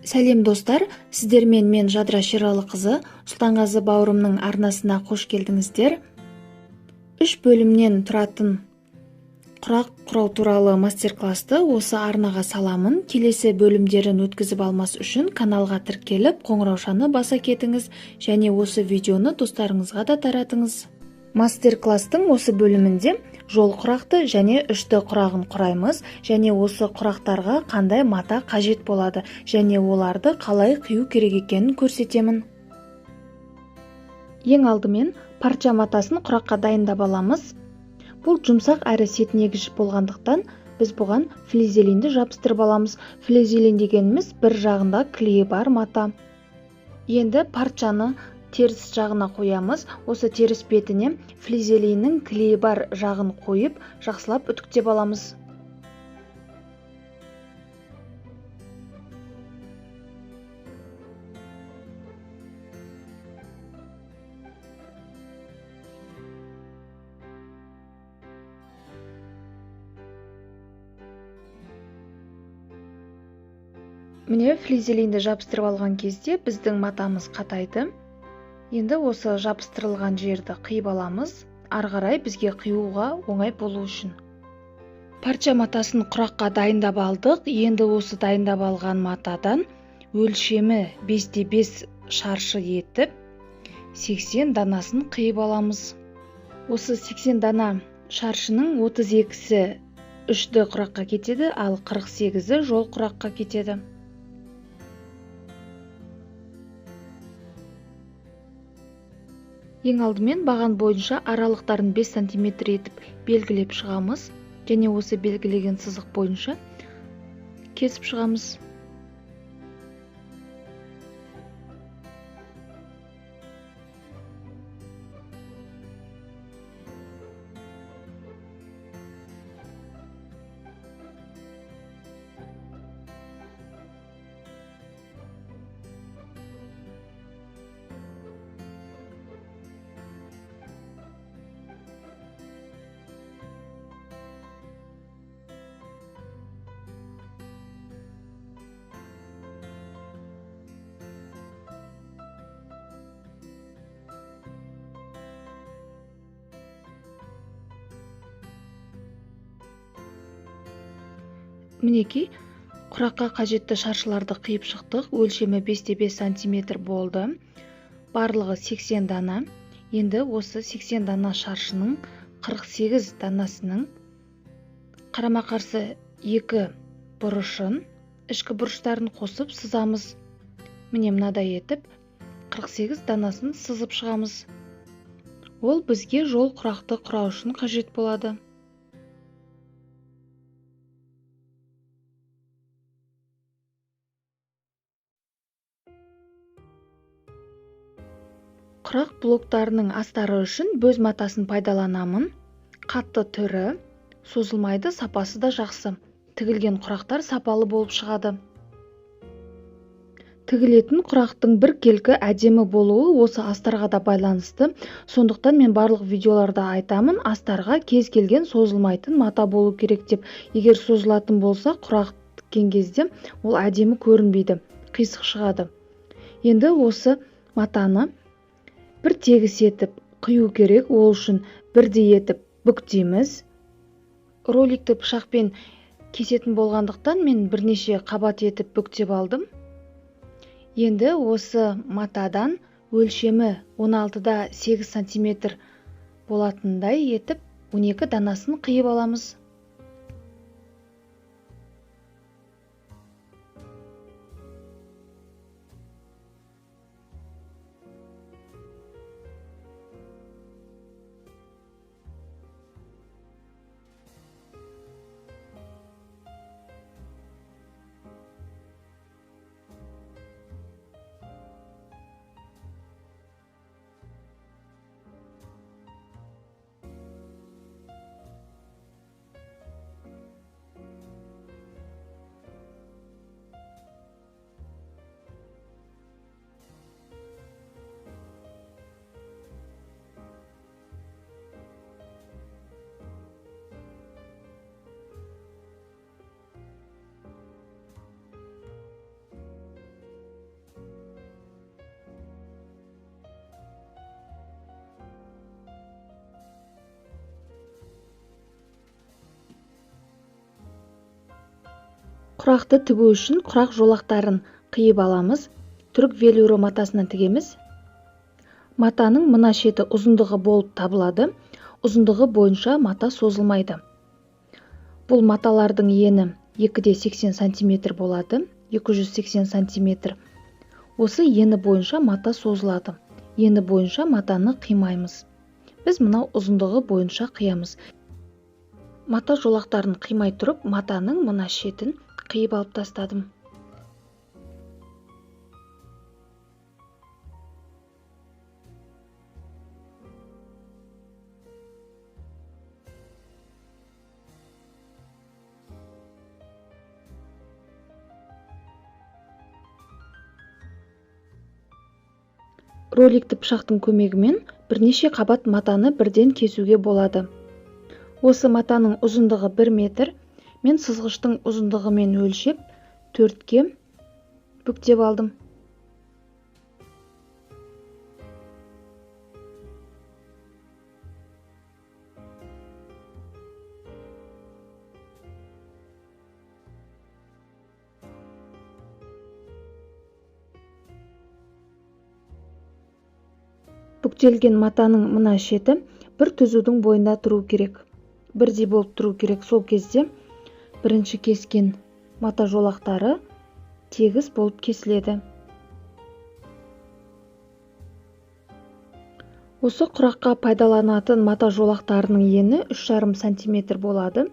Сәлем достар, сіздермен мен Жадыра Шералықызы, Сұлтанғазы бауырымның арнасына қош келдіңіздер. 3 бөлімнен тұратын құрақ құрау туралы мастер-классты осы арнаға саламын. Келесі бөлімдерін өткізіп алмас үшін каналға тіркеліп, қоңыраушаны баса кетіңіз және осы видеоны достарыңызға да таратыңыз. Мастер-класстың осы бөлімінде жол құрақты және үшті құрағын құраймыз және осы құрақтарға қандай мата қажет болады және оларды қалай қию керек екенін көрсетемін. Ең алдымен парча матасын құраққа дайындап аламыз. Бұл жұмсақ әрі сетінегіш болғандықтан біз бұған флизелинді жабыстырып аламыз. Флизелин дегеніміз бір жағында клейі бар мата. Енді парчаны теріс жағына қоямыз. Осы теріс бетіне флизелиннің клейі бар жағын қойып, жақсылап үтіктеп аламыз. Міне, флизелинді жабыстырып алған кезде біздің матамыз қатайды. Енді осы жабыстырылған жерді қиып аламыз. Ары қарай бізге қиюға оңай болу үшін. Парча матасын құраққа дайындап алдық. Енді осы дайындап алған матадан өлшемі 5-5 шаршы етіп 80 данасын қиып аламыз. Осы 80 дана шаршының 32-сі 3D құраққа кетеді, ал 48-і жол құраққа кетеді. Ең алдымен баған бойынша аралықтарын 5 сантиметр етіп белгілеп шығамыз және осы белгілеген сызық бойынша кесіп шығамыз. Мінекей, құраққа қажетті шаршыларды қиып шықтық. Өлшемі 5-5 сантиметр болды. Барлығы 80 дана. Енді осы 80 дана шаршының 48 данасының қарама-қарсы екі бұрышын, ішкі бұрыштарын қосып сызамыз. Міне, мынадай етіп 48 данасын сызып шығамыз. Ол бізге жол құрақты құрау үшін қажет болады. Құрақ блоктарының астары үшін бөз матасын пайдаланамын. Қатты түрі, созылмайды, сапасы да жақсы. Тігілген құрақтар сапалы болып шығады. Тігілетін құрақтың бір келкі әдемі болуы осы астарға да байланысты. Сондықтан мен барлық видеоларда айтамын, астарға кез келген созылмайтын мата болу керек деп. Егер созылатын болса, құрақ тіккен кезде ол әдемі көрінбейді, қисық шығады. Енді осы матаны бір тегіс етіп қию керек, ол үшін бірдей етіп бүктейміз. Роликті пышақпен кесетін болғандықтан мен бірнеше қабат етіп бүктеп алдым. Енді осы матадан өлшемі 16-8 сантиметр болатындай етіп 12 данасын қиып аламыз. Құрақты тігу үшін құрақ жолақтарын қиып аламыз. Түрік велюрі матасынан тігеміз. Матаның мына шеті ұзындығы болып табылады. Ұзындығы бойынша мата созылмайды. Бұл маталардың ені 2,80 сантиметр болады, 280 сантиметр. Осы ені бойынша мата созылады. Ені бойынша матаны қимаймыз. Біз мынау ұзындығы бойынша қиямыз. Мата жолақтарын қимай тұрып, матаның мына шетін қиып алып тастадым. Роликті пышақтың көмегімен бірнеше қабат матаны бірден кесуге болады. Осы матаның ұзындығы 1 метр. Мен сызғыштың ұзындығымен өлшеп 4-ке бүктеп алдым. Бүктелген матаның мына шеті бір түзудің бойында тұру керек. Бірдей болып тұру керек. Сол кезде бірінші кескен мата жолақтары тегіс болып кесіледі. Осы құраққа пайдаланатын мата жолақтарының ені 3,5 сантиметр болады.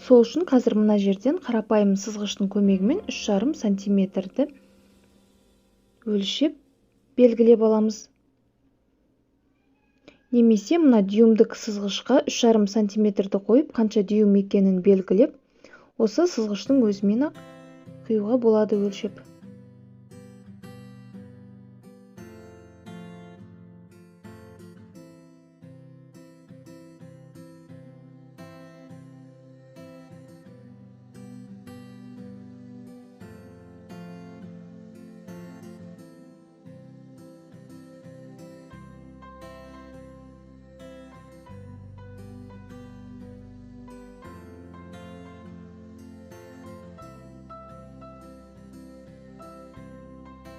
Сол үшін қазір мына жерден қарапайым сызғыштың көмегімен 3,5 сантиметрді өлшеп белгілеп аламыз. Немесе мына дюймдік сызғышқа 3,5 сантиметрді қойып, қанша дюйм екенін белгілеп, осы сызғыштың өзімен-ақ қиюға болады өлшеп.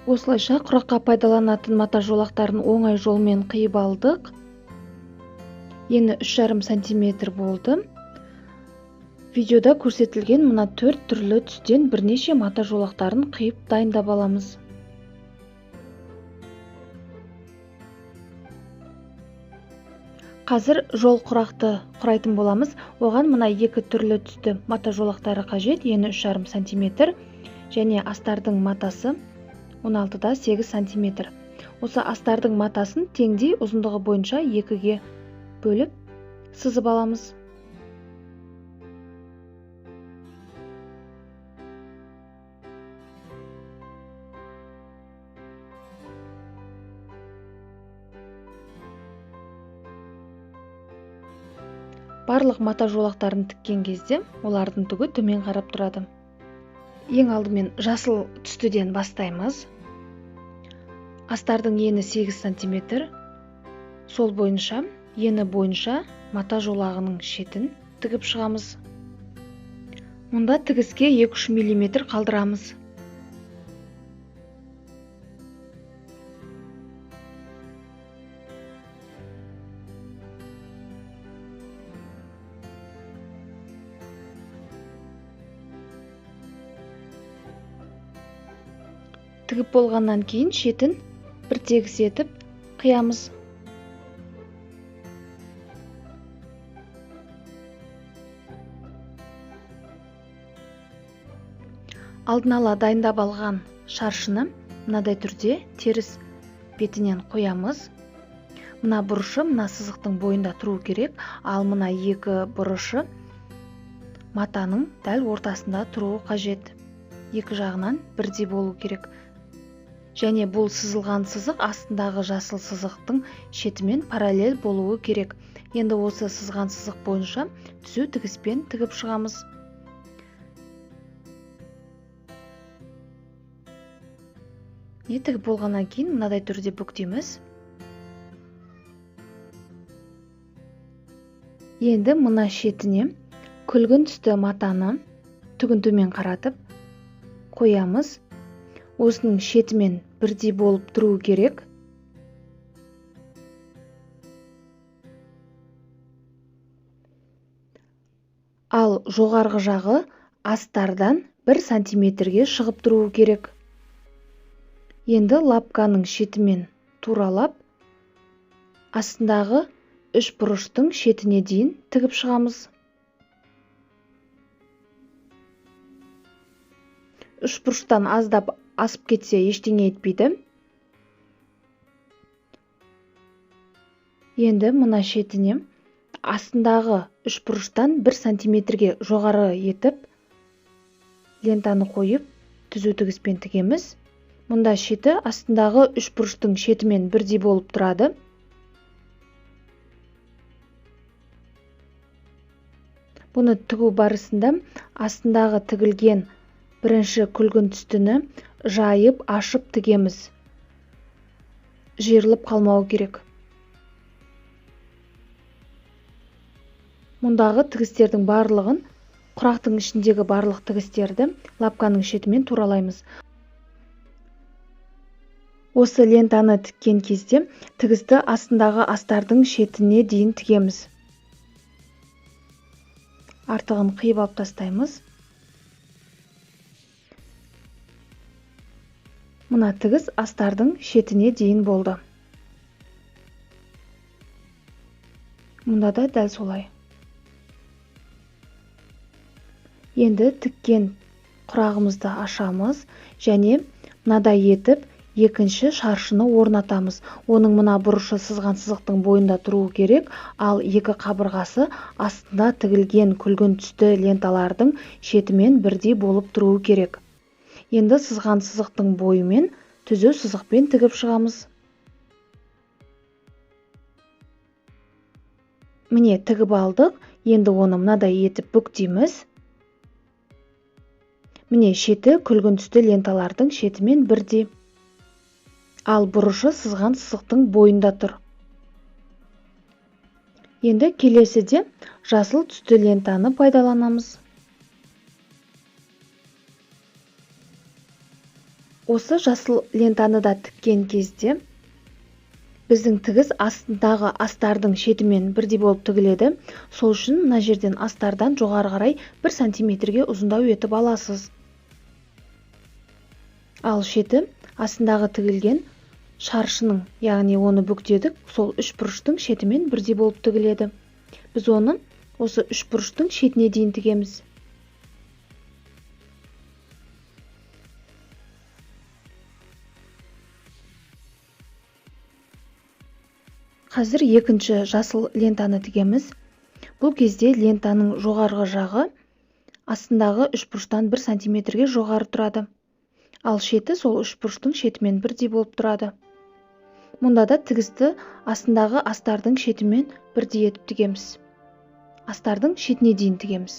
Осылайша құраққа пайдаланатын мата жолақтарын оңай жолмен қиып алдық. Ені 3,5 сантиметр болды. Видеода көрсетілген мына 4 түрлі түстен бірнеше мата жолақтарын қиып дайындап аламыз. Қазір жол құрақты құрайтын боламыз. Оған мына 2 түрлі түсті мата жолақтары қажет. Ені 3,5 сантиметр және астардың матасы 16,8 сантиметр. Осы астардың матасын теңдей ұзындығы бойынша 2-ге бөліп сызып аламыз. Барлық мата жолақтарын тіккен кезде олардың түгі төмен қарап тұрады. Ең алдымен жасыл түстіден бастаймыз. Астардың ені 8 сантиметр. Сол бойынша, ені бойынша мата жолағының шетін тігіп шығамыз. Мұнда тігіске 2-3 миллиметр қалдырамыз. Тігіп болғаннан кейін шетін бір тегіс етіп қиямыз. Алдын ала дайындап алған шаршыны мынадай түрде теріс бетінен қоямыз. Мына бұрышы мына сызықтың бойында тұру керек, ал мына екі бұрышы матаның дәл ортасында тұруы қажет. Екі жағынан бірдей болу керек. Және бұл сызылған сызық астындағы жасыл сызықтың шетімен параллель болуы керек. Енді осы сызған сызық бойынша түзу тігіспен тігіп шығамыз. Не тігіп болғаннан кейін мынадай түрде бүктейміз. Енді мына шетіне күлгін түсті матаны Түгін төмен қаратып қоямыз. Осының шетімен бірдей болып тұруы керек. Ал жоғарғы жағы астардан 1 сантиметрге шығып тұруы керек. Енді лапканың шетімен туралап, астындағы үш бұрыштың шетіне дейін тігіп шығамыз. Үш бұрыштан аздап асып кетсе ештеңе етпейді. Енді мына шетіне астындағы үш бұрыштан 1 сантиметрге жоғары етіп лентаны қойып түзу тігіспен тігеміз. Мұнда шеті астындағы үш бұрыштың шетімен бірдей болып тұрады. Бұны тігу барысында астындағы тігілген бірінші күлгін түстіні жайып ашып тігеміз. Жиырылып қалмауы керек. Мұндағы тігістердің барлығын, құрақтың ішіндегі барлық тігістерді лапканың шетімен туралаймыз. Осы лентаны тіккен кезде тігісті астындағы астардың шетіне дейін тігеміз. Артығын қиып алып тастаймыз. Мына тігіс астардың шетіне дейін болды. Мұнда да дәл солай. Енді тіккен құрағымызды ашамыз және мынадай етіп екінші шаршыны орнатамыз. Оның мына бұрышы сызған сызықтың бойында тұруы керек, ал екі қабырғасы астында тігілген күлгін түсті ленталардың шетімен бірдей болып тұруы керек. Енді сызған сызықтың бойымен түзу сызықпен тігіп шығамыз. Міне, тігіп алдық. Енді оны мынадай етіп бүктейміз. Міне, шеті күлгін түсті ленталардың шетімен бірдей. Ал бұрышы сызған сызықтың бойында тұр. Енді келесіде жасыл түсті лентаны пайдаланамыз. Осы жасыл лентаны да тіккен кезде біздің тігіс астындағы астардың шетімен бірдей болып тігіледі. Сол үшін мына жерден астардан жоғары қарай 1 сантиметрге ұзындау етіп аласыз. Ал шеті астындағы тігілген шаршының, яғни оны бүктедік, сол үш бұрыштың шетімен бірдей болып тігіледі. Біз оны осы үш бұрыштың шетіне дейін тігеміз. Қазір екінші жасыл лентаны тігеміз. Бұл кезде лентаның жоғарғы жағы астындағы үш бұрыштан 1 сантиметрге жоғары тұрады. Ал шеті сол үш бұрыштың шетімен бірдей болып тұрады. Мұнда да тігісті астындағы астардың шетімен бірдей етіп тігеміз. Астардың шетіне дейін тігеміз.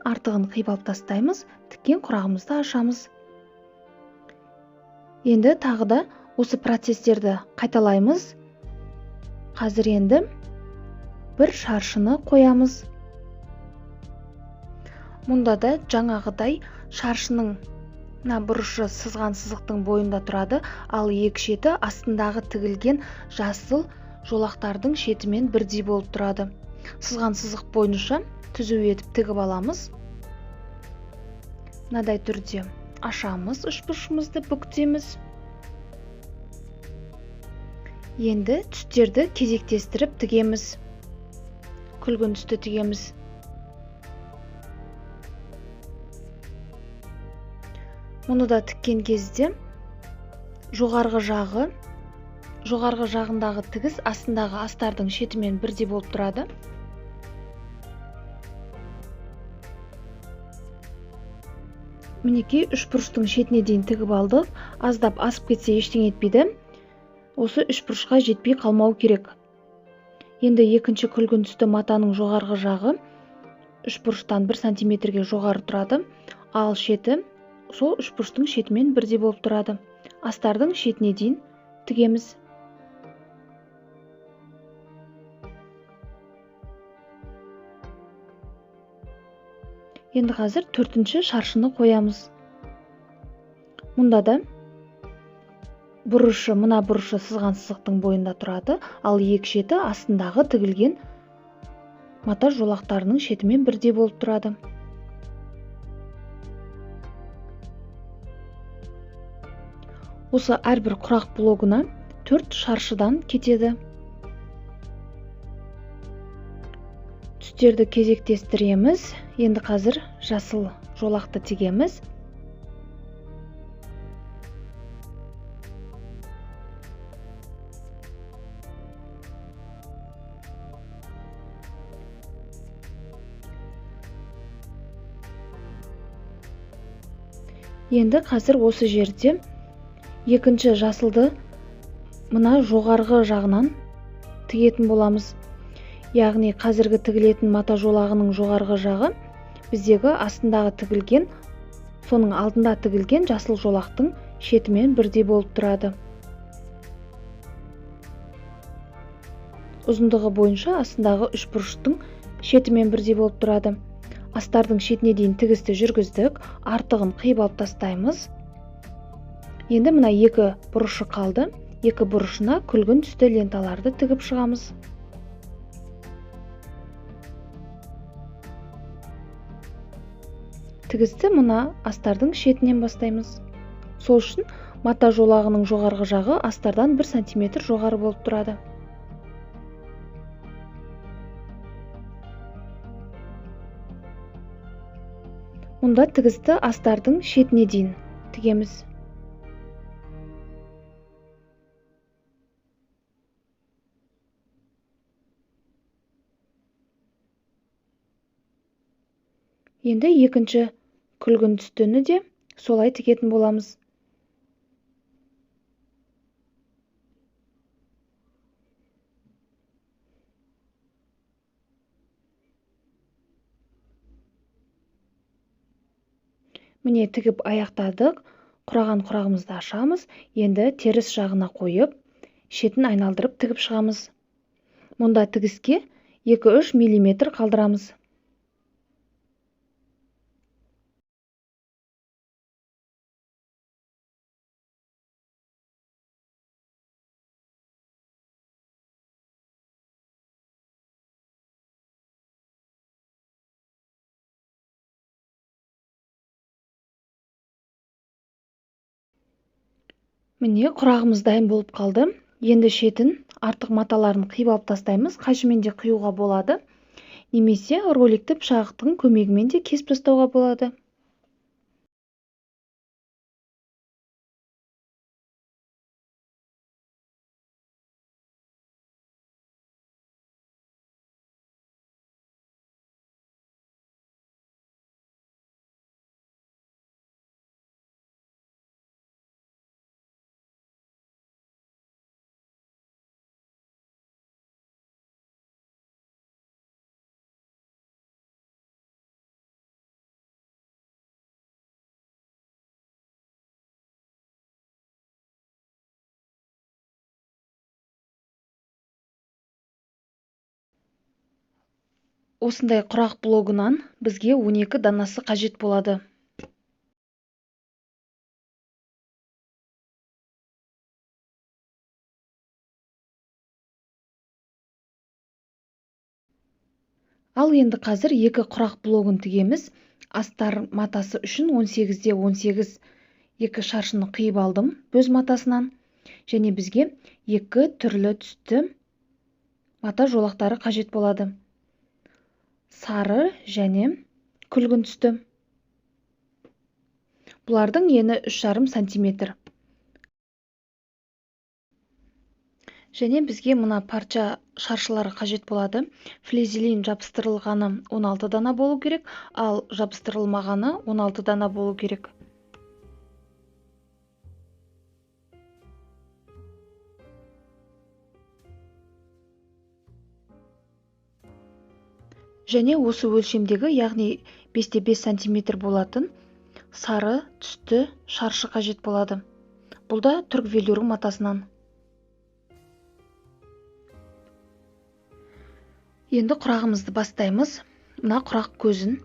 Артығын қиып алып тастаймыз, тіккен құрағымызды ашамыз. Енді тағы да осы процестерді қайталаймыз. Қазір енді бір шаршыны қоямыз. Мұнда да жаңағыдай шаршының мына бұрышы сызған сызықтың бойында тұрады, ал екі шеті астындағы тігілген жасыл жолақтардың шетімен бірдей болып тұрады. Сызған сызық бойынша түзу етіп тігіп аламыз. Мынадай түрде ашамыз, үшбұрышымызды бүктейміз. Енді түстерді кезектестіріп тігеміз. Күлгін түсті тігеміз. Мұны да тіккен кезде жоғарғы жағындағы тігіс астындағы астардың шетімен бірдей болып тұрады. Мінекей, үш бұрыштың шетіне дейін тігіп алдық. Аздап асып кетсе ештеңе етпейді. Осы үш бұрышқа жетпей қалмау керек. Енді екінші күлгін түсті матаның жоғарғы жағы үш бұрыштан 1 сантиметрге жоғары тұрады, ал шеті сол үш бұрыштың шетімен бірдей болып тұрады. Астардың шетіне дейін тігеміз. Енді қазір төртінші шаршыны қоямыз. Мұнда да бұрышы, мына бұрышы сызған сызықтың бойында тұрады, ал екі шеті астындағы тігілген мата жолақтарының шетімен бірдей болып тұрады. Осы әрбір құрақ блогына 4 шаршыдан кетеді. Түстерді кезектестіреміз. Енді қазір жасыл жолақты тігеміз. Енді қазір осы жерде екінші жасылды мына жоғарғы жағынан тігетін боламыз. Яғни қазіргі тігілетін мата жолағының жоғарғы жағы біздегі астындағы тігілген, соның алдында тігілген жасыл жолақтың шетімен бірдей болып тұрады. Ұзындығы бойынша астындағы үш бұрыштың шетімен бірдей болып тұрады. Астардың шетіне дейін тігісті жүргіздік, артығын қиып алып тастаймыз. Енді мына екі бұрышы қалды. Екі бұрышына күлгін түсті ленталарды тігіп шығамыз. Тігісті мына астардың шетінен бастаймыз. Сол үшін мата жолағының жоғарғы жағы астардан 1 сантиметр жоғары болып тұрады. Мұнда тігісті астардың шетіне дейін тігеміз. Енді екінші күлгін түстіні де солай тігетін боламыз. Міне тігіп аяқтадық. Құраған құрағымызды ашамыз. Енді теріс жағына қойып, шетін айналдырып тігіп шығамыз. Мұнда тігіске 2-3 миллиметр қалдырамыз. Міне құрағымыз дайын болып қалды. Енді шетін артық маталарын қиып алып тастаймыз. Қайшымен де қиюға болады. Немесе роликті пышақтың көмегімен де кесіп тастауға болады. Осындай құрақ блогынан бізге 12 данасы қажет болады. Ал енді қазір екі құрақ блогын тігеміз. Астар матасы үшін 18-де 18 екі шаршыны қиып алдым бөз матасынан. Және бізге екі түрлі түсті мата жолақтары қажет болады. Сары және күлгін түсті. Бұлардың ені 3,5 сантиметр. Және бізге мына парча шаршылары қажет болады. Флизелин жабыстырылғаны 16 дана болу керек, ал жабыстырылмағаны 16 дана болу керек. Және осы өлшемдегі, яғни 5-5 сантиметр болатын сары түсті шаршы қажет болады. Бұл да түрк велюрі матасынан. Енді құрағымызды бастаймыз. Мына құрақ көзін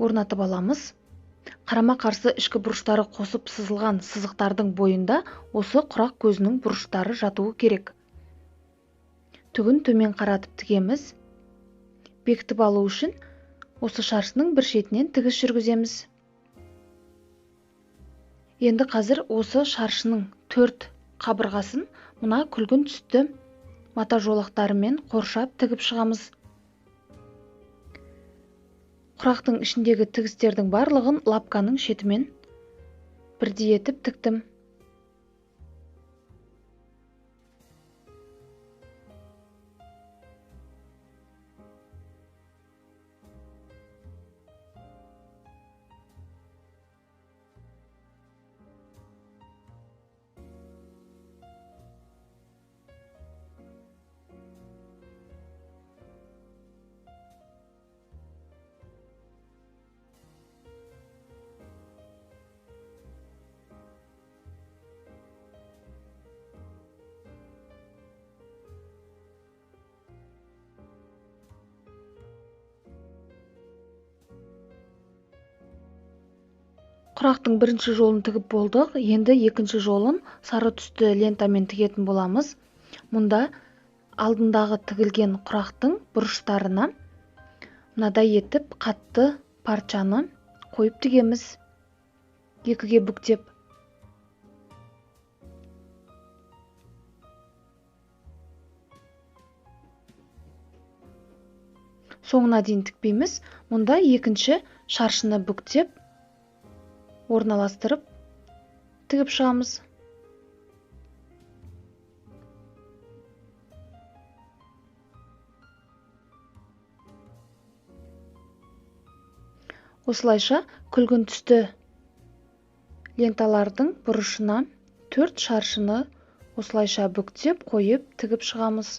Орнатып аламыз. Қарама-қарсы ішкі бұрыштары қосып сызылған сызықтардың бойында осы құрақ көзінің бұрыштары жатуы керек. Түгін төмен қаратып тігеміз. Бекітіп алу үшін осы шаршының бір шетінен тігіс жүргіземіз. Енді қазір осы шаршының 4 қабырғасын мына күлгін түсті мата жолақтарымен қоршап тігіп шығамыз. Құрақтың ішіндегі тігістердің барлығын лапканың шетімен бірдей етіп тіктім. Құрақтың бірінші жолын тігіп болдық. Енді екінші жолын сары түсті лентамен тігетін боламыз. Мұнда алдындағы тігілген құрақтың бұрыштарына мынадай етіп қатты парчаны қойып тігеміз, екіге бүктеп. Соңына дейін тікпейміз. Мұнда екінші шаршыны бүктеп орналастырып тігіп шығамыз. Осылайша күлгін түсті ленталардың бұрышына 4 шаршыны осылайша бүктеп қойып тігіп шығамыз.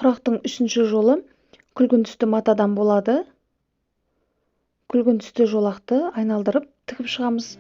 Құрақтың үшінші жолы күлгін түсті матадан болады. Күлгін түсті жолақты айналдырып тігіп шығамыз.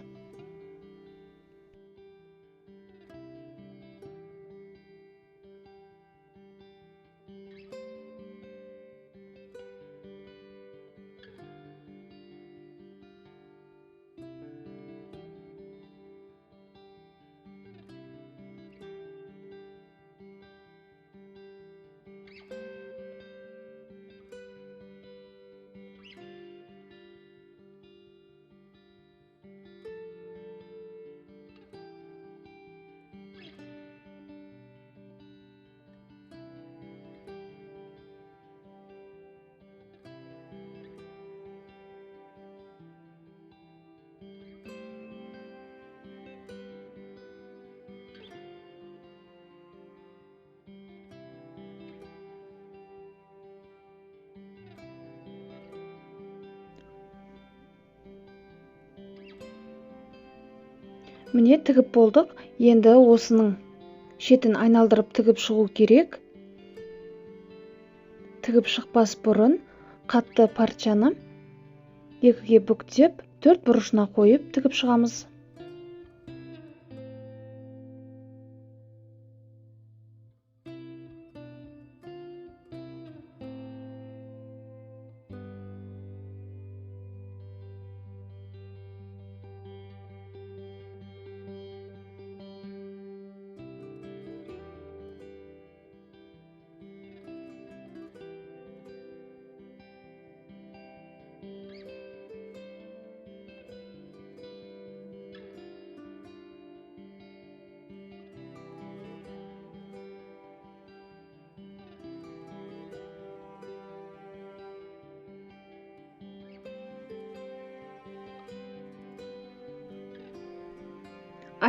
Міне тігіп болдық. Енді осының шетін айналдырып тігіп шығу керек. Тігіп шықпас бұрын қатты парчаны екіге бүктеп, төрт бұрышына қойып тігіп шығамыз.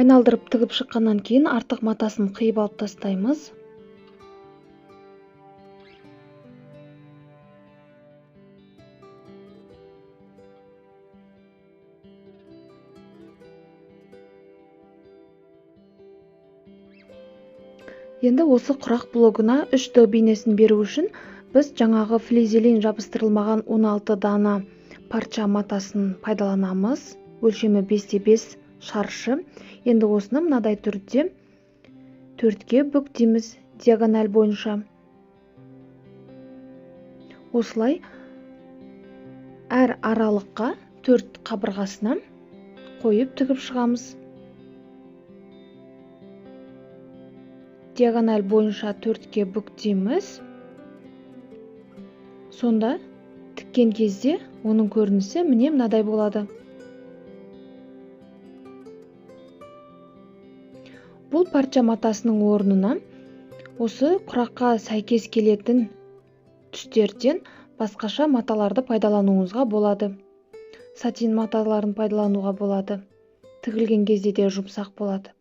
Айналдырып тігіп шыққаннан кейін артық матасын қиып алып тастаймыз. Енді осы құрақ блогына 3D бейнесін беру үшін біз жаңағы флизелин жабыстырылмаған 16 дана парча матасын пайдаланамыз. Өлшемі 5-5 шаршы. Енді осыны мынадай түрде 4-ке бүктейміз диагональ бойынша. Осылай әр аралыққа 4 қабырғасына қойып тігіп шығамыз. Диагональ бойынша 4-ке бүктейміз. Сонда тіккен кезде оның көрінісі міне мынадай болады. Бұл парча матасының орнына осы құраққа сәйкес келетін түстерден басқаша маталарды пайдалануыңызға болады. Сатин маталарын пайдалануға болады. Тігілген кезде де жұмсақ болады.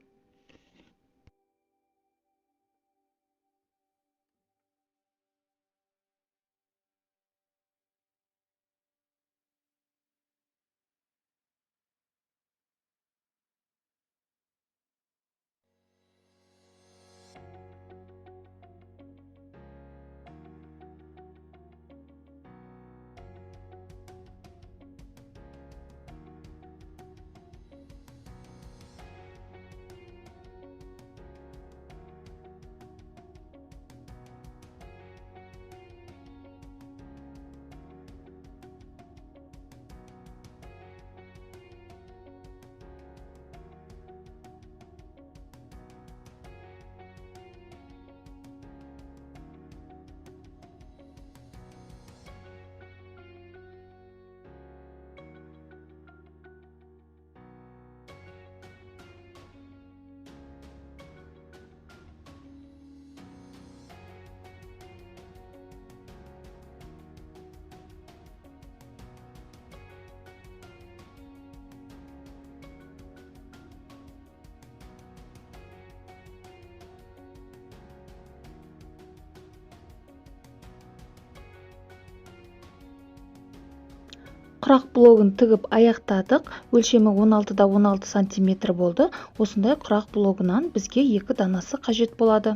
Құрақ блогын тігіп аяқтадық. Өлшемі 16-16 сантиметр болды. Осындай құрақ блогынан бізге 2 данасы қажет болады.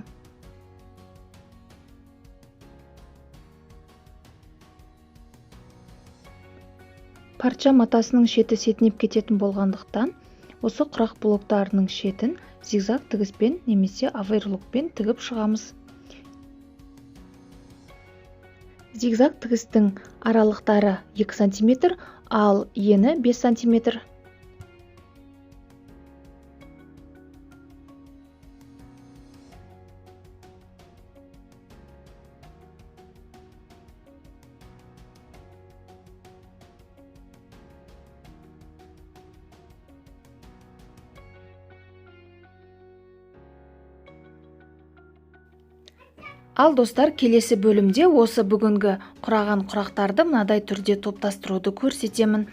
Парча матасының шеті сетінеп кететін болғандықтан, осы құрақ блоктарының шетін зигзаг тігіспен немесе оверлокпен тігіп шығамыз. Зигзаг тігістің аралықтары 2 сантиметр, ал ені 5 сантиметр. Ал достар, келесі бөлімде осы бүгінгі құраған құрақтарды мынадай түрде топтастыруды көрсетемін.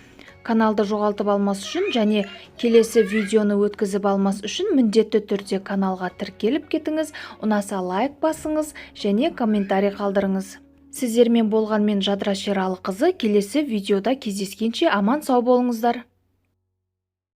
Каналды жоғалтып алмас үшін және келесі видеоны өткізіп алмас үшін міндетті түрде каналға тіркеліп кетіңіз, ұнаса лайк басыңыз және комментарий қалдырыңыз. Сіздермен болған мен Жадыра Шералықызы. Келесі видеода кездескенше аман сау болыңыздар.